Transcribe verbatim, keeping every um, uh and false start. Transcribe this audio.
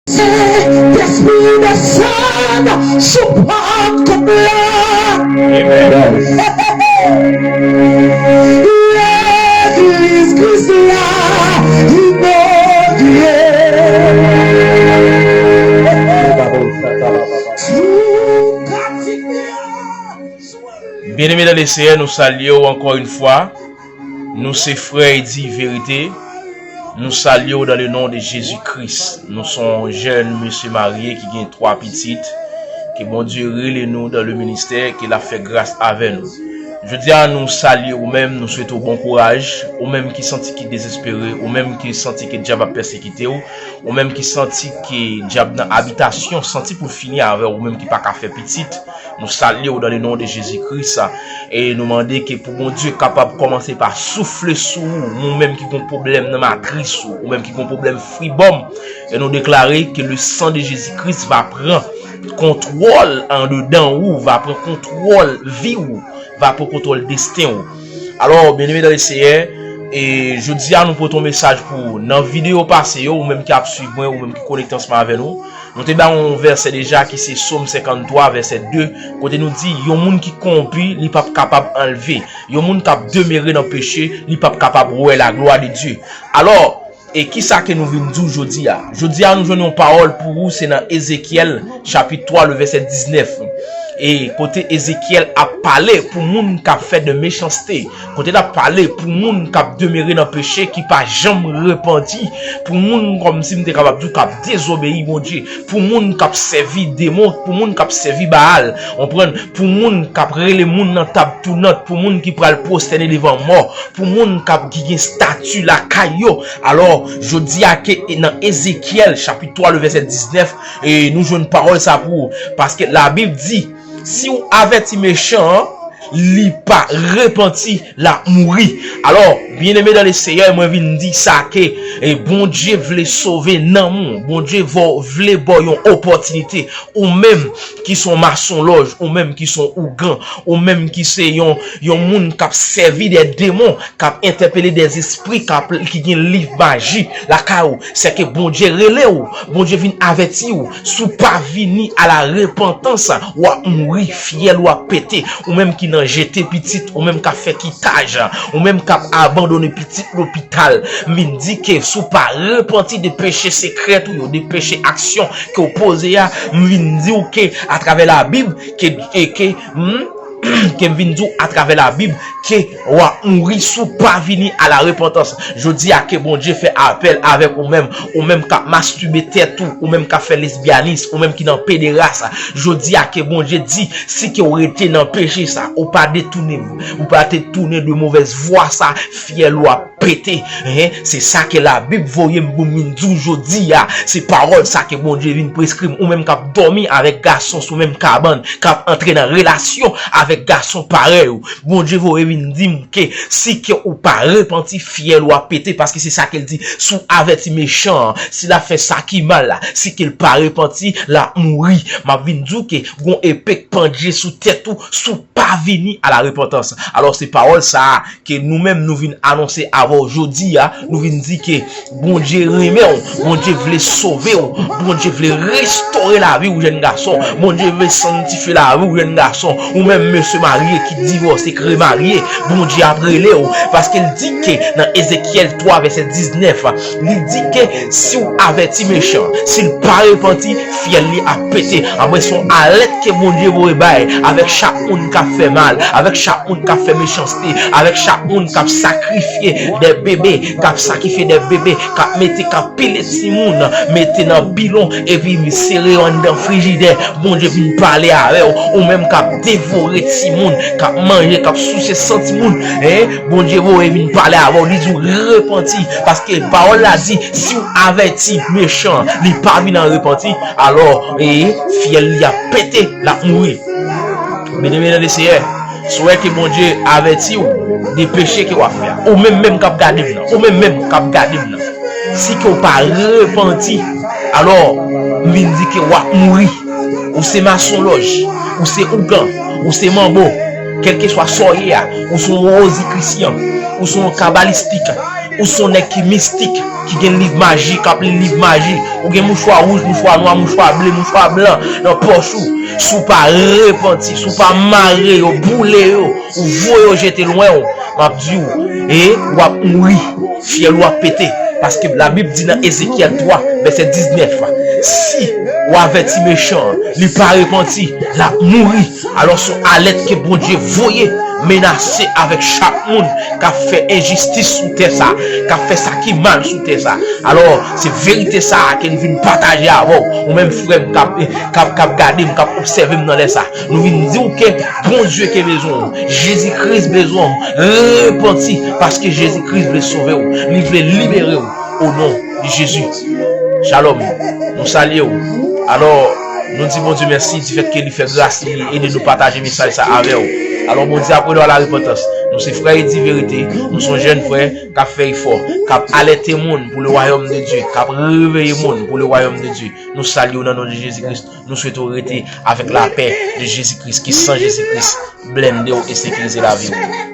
Sentespri desann sou Pantekòt la. Amen. Legliz Kris la inogire. Sou pratik la. Byeneme nan Lesenyè, nou salye w ankò yon fwa. Nou se frè Edi Verite. Nou salye w dans le nom de Jésus Christ. Nou se yon jèn mesye marye ki gen twa pitit. Ke Bondye rele nou dans le ministère, ke l ap fè gras avè nou. Jodi a, nou salye ou menm, nou swete w bon kouraj. Ou menm ki santi ki dezespere, ou menm ki santi ke dyab ap pèsekite w, ou menm ki santi ke dyab nan abitasyon, santi pou l fini avè w, ou menm ki pa ka fè pitit. Nou salye w dans le nom de Jésus Christ. E nou mande ke pou Bondye kapab kòmanse pa soufle sou ou, ou menm ki gon pwoblèm nan matris ou, ou menm ki gon pwoblèm fibòm. E nou deklare ke le sang de Jésus-Christ va pran kontwòl andedan ou, va pran kontwòl vi ou, va pran kontwòl desten ou. Alò, byeneme dans le Seigneur, e jodi a nou pote yon mesaj pou ou. Nan videyo pase yo, ou menm ki ap swiv mwen, ou menm ki konekte ansanm avè nou, nou te ba yon vèsè deja ki se Sòm senkanntwa, vèsè de, kote nou di, yon moun ki kowonpi, li p ap kapab anlve. Yon moun k ap demere nan peche, li p ap kapab wè laglwa de Dye. Alò, e kisa ke nou vin di w jodi a? Jodi a, nou jwenn yon pawòl pou ou, se nan Ezekyèl, chapit twa, le vèsè diznèf. E kote Ezekyèl ap pale pou moun k ap fè de mechanste, kote l ap pale pou moun k ap demere nan peche, ki pa janm repanti, pou moun kòmsi m te kapab di w k ap dezobeyi Bondye, pou moun k ap sèvi demon, pou moun k ap sèvi Baal, konprann, pou moun k ap rele moun nan tab tounant, pou moun ki pral pwostène devan mò, pou moun k ap ki gen estati lakay yo. Alò, jodi a ke nan Ezekyèl, chapit twa, le vèsè diznèf, e nou jwenn pawòl sa pou ou. Paske Labib di, si w avèti mechan an, li pa repanti, l ap mouri. Alò, byeneme dans le Seigneur, mwen vin di sa ke, e, Bondye vle sove nanm ou. Bondye vo-, vle ba w yon opòtinite. Ou menm ki se yon masonlòj, ou menm ki se yon ougan, ou menm ki se yon, yon moun k ap sèvi de demon, k ap entèpele dèzespri, k ap, ki gen liv maji lakay ou, sèke Bondye rele w, Bondye vin avèti w, si w pa vini a la repantans, w ap mouri, fyèl ou ap pete, ou menm ki nan jete pitit, ou menm k ap fè kitaj, ou menm k ap abandone pitit lopital, m vin di ke si w pa repanti de peche sekrè ou yo, de peche aksyon ke w poze a, m vin di w ke atravè Labib, ke, ke, ke, hmm, ke m vin di w atravè Labib ke w ap mouri si w pa vini a la repantans. Jodi a ke Bondye fè apèl avèk ou menm, ou menm k ap mastibe tèt ou, ou menm k ap fè lesbyanis, ou menm ki nan pederas. Jodi a ke Bondye di, si ke w rete nan peche sa, ou pa detounen, ou pa detounen de movèz vwa sa, fyèl ou ap pete. Hen, se sa ke Labib voye m pou m vin di w jodi a. Se pawòl sa ke Bondye vin preskri m. Ou menm k ap dòmi avèk gason sou menm kabann, k ap antre nan relasyon avèk gason parèy ou. Bondye voye vin di m ke si ke ou pa repanti, fyèl ou ap pete, paske se sa ke l di. Si w avèti mechan an, si l ap fè sa ki mal la, si ke l pa repanti, l ap mouri. M ap vin di w ke gon epe k pandye sou tèt ou, si w pa vini a la repantans. Alò, se pawòl sa a ke nou menm nou vin anonse avè w jodi a, nou vin di ke Bondye renmen w, Bondye vle sove w, Bondye vle restore lavi w, jèn gason, Bondye vle sanntifye lavi w, jèn gason, ou menm mesye marye ki divòse, ki remarye, Bondye ap rele w, paske l di ke nan Ezekyèl twa vèsè diznèf, li di ke si w avèti mechan, si l pa repanti, fyèl li ap pete. Anben, se yon alèt ke Bondye voye bay avèk chak moun k ap fè mal, avèk chak moun k ap fè mechanste, avèk chak moun k ap sakrifye de bebe, k ap sakrifye de bebe, k ap mete, k ap pile timoun, mete nan pilon, epi sere yo anndan frijidè. Bondye vin pale avè w, ou menm k ap devore timoun, k ap manje, k ap souse san timoun, en, Bondye voye vin pale avè w, li di w repanti, paske pawòl la di, si w avèti mechan, li pa vin an repanti, alò, e, fyèl li ap pete, l ap mouri. Byeneme nan Lesenyè, si w wè ke Bondye avèti w de peche ke w ap fè a, ou menm menm k ap gade m nan, ou menm menm k ap gade m nan, si ke w pa repanti, alò, m vin di ke w ap mouri. Ou se masonlòj, ou se ougan, ou se manbo, kèlkeswa sa w ye a, ou se yon rozikrisyan, ou se yon kabalistik, Ou se yon nèg ki mistik, ki gen liv maji, k ap li liv maji. Ou gen mouchwa wouj, mouchwa nwa, mouchwa ble, mouchwa blan nan pòch ou. Si w pa repanti, si w pa mare yo, boule yo, ou voye yo jete lwen w, m ap di w, e w ap mouri, fyèl ou ap pete. Paske Labib di nan Ezekyèl twa, vèsè diznèf, si w avèti mechan an, li pa repanti, l ap mouri. Alò, se yon alèt ke Bondye voye menase avèk chak moun k ap fè enjistis sou tè sa, k ap fè sa ki mal sou tè sa. Alò, se verite sa a ke n vin pataje avè w, ou menm frè m k ap, k ap, k ap gade m, k ap obsève m nan lè sa. Nou vin di w ke Bondye ke bezwen w, Jezi Kris bezwen w. Repanti, paske Jezi Kris vle sove w, li vle libere w. O non de Jezi. Shalom. Nou salye w. Alò, nou di Bondye mèsi difèt ke li fè gras li ede nou pataje mesaj sa avè w. Alò, Bondye ap rele w a la repantans. Nou se frè Edi Verite. Nou se yon jèn frè k ap fè efò, k ap alète moun pou le wayòm de Dye, k ap reveye moun pou le wayòm de Dye. Nou salye w nan non de Jezi Kris. Nou swete w rete avèk lapè de Jezi Kris, ke san Jezi Kris blende w e sekirize lavi w.